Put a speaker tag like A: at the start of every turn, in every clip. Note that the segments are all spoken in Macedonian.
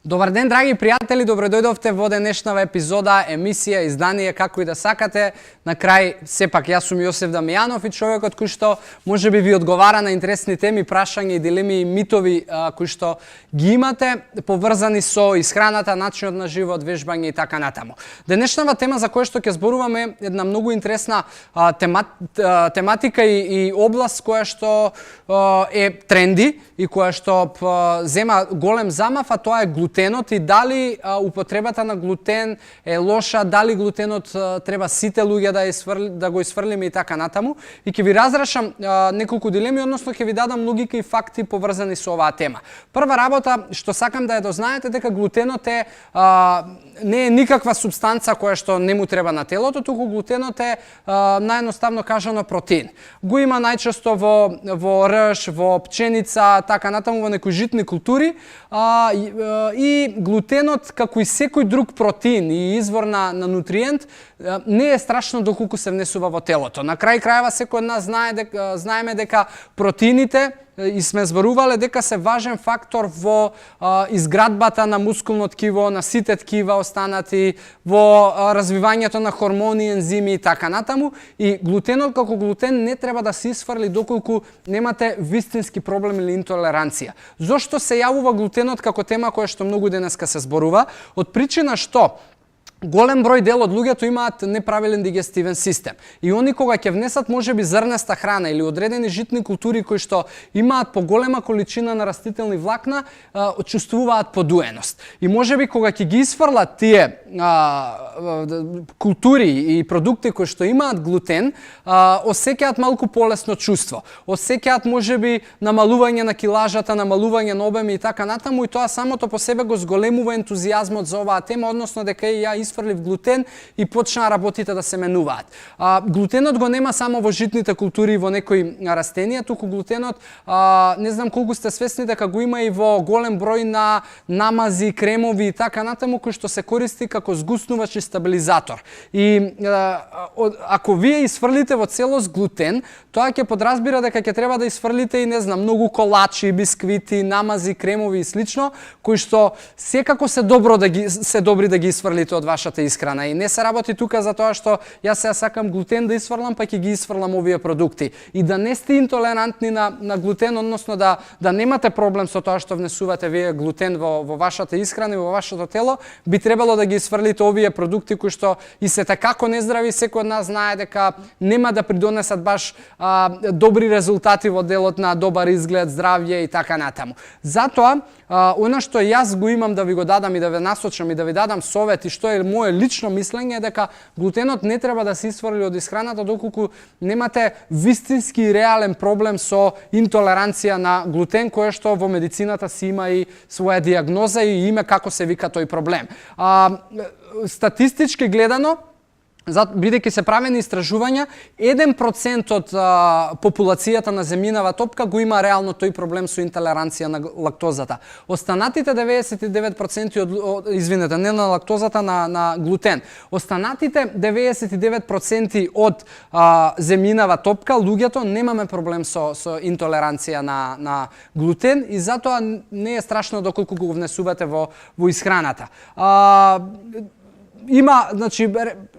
A: Добар ден, драги пријатели, добродојдовте во денешнава епизода, емисија, издание, како и да сакате. На крај, сепак, јас сум Јосеф Дамјанов и човекот кој што може би ви одговара на интересни теми, прашања и дилеми и митови кои што ги имате, поврзани со исхраната, начинот на живот, вежбање и така натаму. Денешнава тема за која што ќе зборуваме е една многу интересна тематика и област која што е тренди и која што зема голем замав, а тоа е глутенот и дали употребата на глутен е лоша, дали глутенот треба сите луѓе да го исфрлиме и така натаму. И ќе ви разрашам неколку дилеми, односно ќе ви дадам логика и факти поврзани со оваа тема. Прва работа што сакам да ја дознаете дека глутенот е не е никаква супстанца која што не му треба на телото, туку глутенот е наједноставно кажано протеин. Го има најчесто во рж, во пченица, така натаму во некои житни култури и глутенот, како и секој друг протеин и извор на нутриент, не е страшно доколку се внесува во телото. На крај крајва секој од нас знаеме дека протеините и сме зборувале дека се важен фактор во изградбата на мускулно ткиво, на сите ткива останати, во развивањето на хормони, ензими и така натаму. И глутенот како глутен не треба да се исфрли доколку немате вистински проблем или интолеранција. Зошто се јавува глутенот како тема која што многу денеска се зборува? Од причина што голем број дел од луѓето имаат неправилен дигестивен систем. И они кога ќе внесат можеби зрнеста храна или одредени житни култури кои што имаат поголема количина на растителни влакна, чувствуваат подуеност. И можеби кога ќе ги исфрлат тие култури и продукти кои што имаат глутен, осеќаат малку полесно чувство. Осеќаат можеби намалување на килажата, намалување на обеми и така натаму, и тоа самото по себе го зголемува ентузијазмот за оваа тема, односно дека ја исфрлив глутен и почнаа работите да се менуваат. Глутенот го нема само во житните култури и во некои растенија, туку глутенот, не знам колку сте свесни дека го има и во голем број на намази, кремови и така натаму, кои што се користи како згуснувач и стабилизатор. И ако вие исфрлите во целост глутен, тоа ќе подразбира дека ќе треба да исфрлите и не знам многу колачи, бисквити, намази, кремови и слично, кои што секако се добри да ги исфрлите од вашата исхрана. И не се работи тука за тоа што јас сега сакам глутен да исфрлам, па ќе ги исфрлам овие продукти. И да не сте интолерантни на глутен, односно да немате проблем со тоа што внесувате вие глутен во вашата исхрана и во вашето тело, би требало да ги исфрлите овие продукти кои што и се како нездрави, секој од нас знае дека нема да придонесат баш добри резултати во делот на добар изглед, здравје и така натаму. Затоа, она што јас го имам да ви го дадам и да ве насочам и да ви дадам совет и што е моје лично мислење е дека глутенот не треба да се исфрли од исхраната доколку немате вистински и реален проблем со интолеранција на глутен, која што во медицината си има и своја дијагноза и име како се вика тој проблем. Статистички гледано, бидејќи се правени истражувања, 1% од популацијата на земјинава топка го има реално тој проблем со интолеранција на лактозата. Останатите 99% не на лактозата, на глутен. Останатите 99% од земјинава топка, луѓето немаме проблем со интолеранција на глутен и затоа не е страшно доколку го внесувате во исхраната. Има, значи,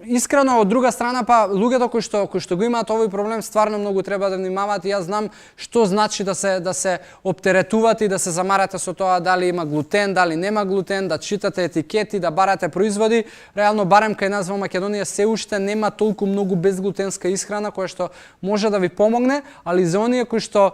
A: искрено од друга страна, па луѓето кои што го имаат овој проблем стварно многу треба да внимаваат и јас знам што значи да се оптеретувате и да се замарате со тоа дали има глутен, дали нема глутен, да читате етикети, да барате производи. Реално барем кај нас во Македонија се уште нема толку многу безглутенска исхрана која што може да ви помогне, али за оние кои што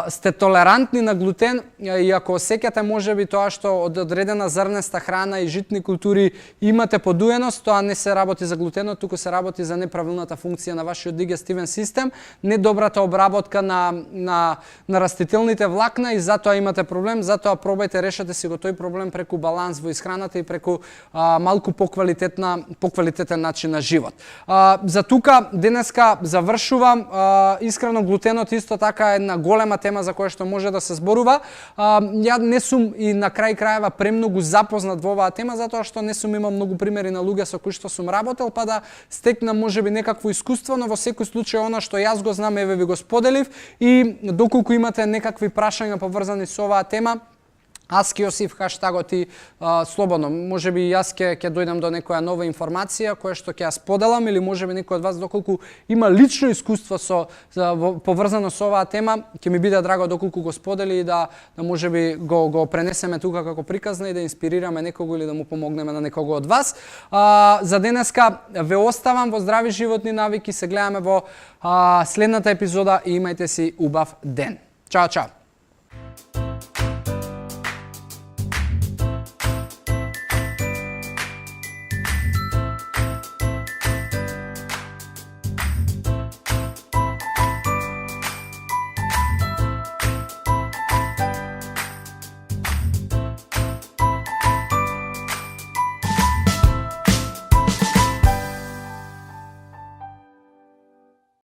A: сте толерантни на глутен и ако осеќате можеби тоа што од одредена зрнеста храна и житни култури имате подуеност, тоа не се работи за глутенот, туку се работи за неправилната функција на вашиот дигестивен систем, недобрата обработка на растителните влакна и затоа имате проблем, затоа пробајте решете си го тој проблем преку баланс во исхраната и преку малку поквалитетен начин на живот. За тука денеска завршувам. Искрено глутенот исто така е една голема тема за која што може да се зборува. Ја не сум и на крај крајева премногу запознат во оваа тема затоа што не сум имал многу примери на луѓе со кои што сум работел, па да стекнам можеби некакво искуство, но во секој случај она што јас го знам, еве ви го споделив и доколку имате некакви прашања поврзани со оваа тема, Аски Јосиф хаштагот и слободно. Може би јас ќе дојдам до некоја нова информација која што ќе ја споделам или може би некој од вас доколку има лично искуство поврзано со оваа тема, ќе ми биде драго доколку го сподели и да може би го пренесеме тука како приказна и да инспирираме некого или да му помогнеме на некого од вас. За денеска ве оставам во здрави животни навики, се гледаме во следната епизода и имајте си убав ден. Чао, чао.